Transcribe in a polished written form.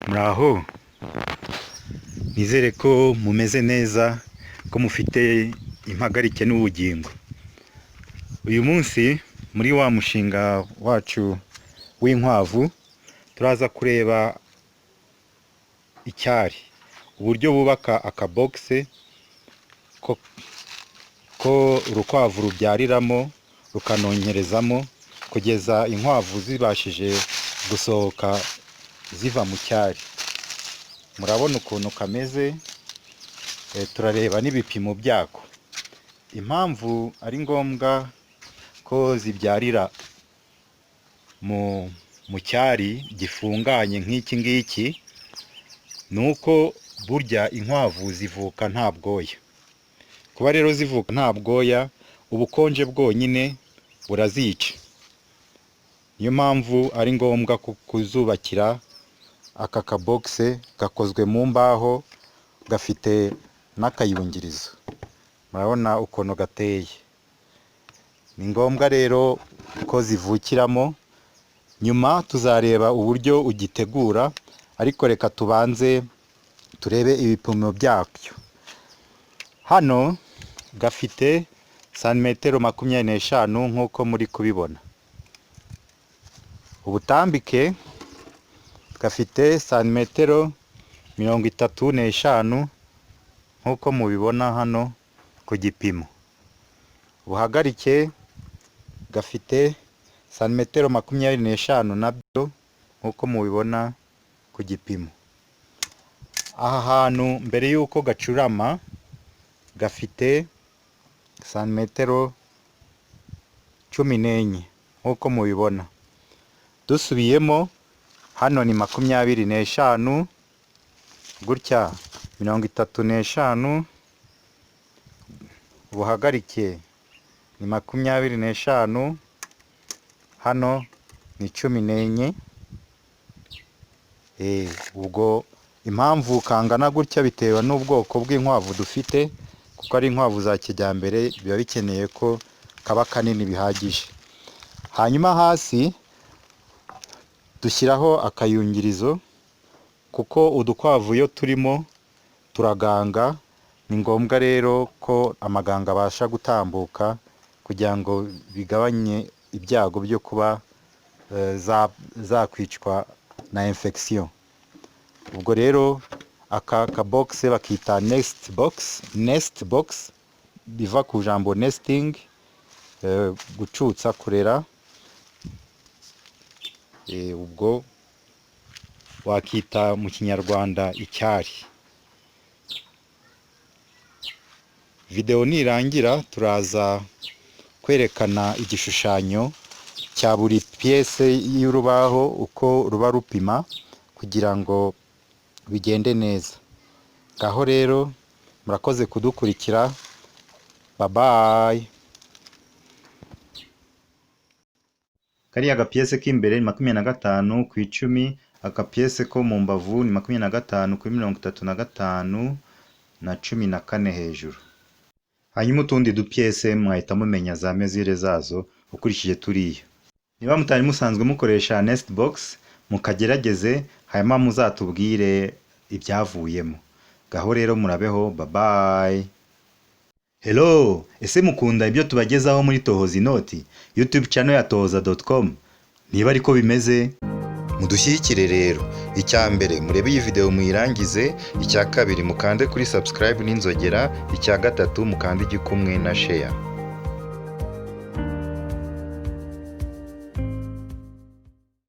Muraho, nizere ko mumeze neza, ko mufite impagarike n'ubugingo. Uyu munsi muri wa mushinga wacu w'inkwavu turaza kureba icyari, uburyo bubaka akabogisi ko urukwavu rubyariramo rukanonkerezamo kugeza inkwavu zibashije gusohoka ziva mu cyari. Murabona ukuntu kameze, turareba n'ibipimo byako. Impamvu ari ngombwa ko zibyarira mu cyari gifunganye nk'iki ngiki, ni uko burya inkwavu zivuka nta bwoya. Kuba rero zivuka nta bwoya, ubukonje bwonyine burazica. Niyo mpamvu ari ngombwa kuzubakira aka kabogisi gakozwe mu mbaho, gafite n'akayungirizo. Murabona ukuntu gateye. Ni ngombwa rero ko zivukiramo, nyuma tuzareba uburyo ugitegura, ariko reka tubanze turebe ibipimo byacyo. Hano gafite santimetero 25 nk'uko muri kubibona. Ubutambike gafite santimetero 35 nk'uko mubibona hano ku gipimo. Ubuhagarike gafite santimetero 25 nabyo nk'uko mubibona ku gipimo. Aha hantu mbere y'uko gacurama gafite santimetero 14 nk'uko mubibona. Dusubiyemo hano ni 25, gutya 35, ubuhagarike ni 25, hano ni 14. Ubwo impamvu kangana gutya bitewe n'ubwoko bw'inkwavu dufite, kuko ari inkwavu za kijyambere biba bikeneye ko kaba kanini bihagije. Hanyuma hasi dushyiraho akayungirizo, kuko udukwavu iyo turimo turaganga, ni ngombwa rero ko amaganga abasha gutambuka kugira ngo bigabanye ibyago byo kuba zakwicwa na infection. Ubwo rero aka kabogisi bakita nest box, nest box biva ku jambo nesting, gucutsa, kurera. Ubwo wakita mu Kinyarwanda icyari. Videwo nirangira turaza kwerekana igishushanyo cya buri piyese y'urubaho uko ruba rupima kugira ngo bigende neza. Ngaho rero murakoze kudukurikira, babayi. Kariya gapiyese k'imbere ni 25 ku 10, agapiyese ko mu mbavu ni 25 kuri 35 na 14 hejuru. Hanyuma utundi dupiyese mwahita mumenya za mesure zazo ukurikije turiya. Niba mutari musanzwe mukoresha nest box, mukagerageze hanyuma muzatubwire ibyavuyemo. Ngaho rero murabeho, babayi. Hello, ese mukunda ibyo tubagezaho muri Tohoza Inoti, YouTube channel ya tohoza.com? Niba ariko bimeze, mudushyigikire rero. Icya mbere murebe iyi video muyirangize, icya kabiri mukande kuri subscribe n'inzogera, icya gatatu mukande igikumwe na share.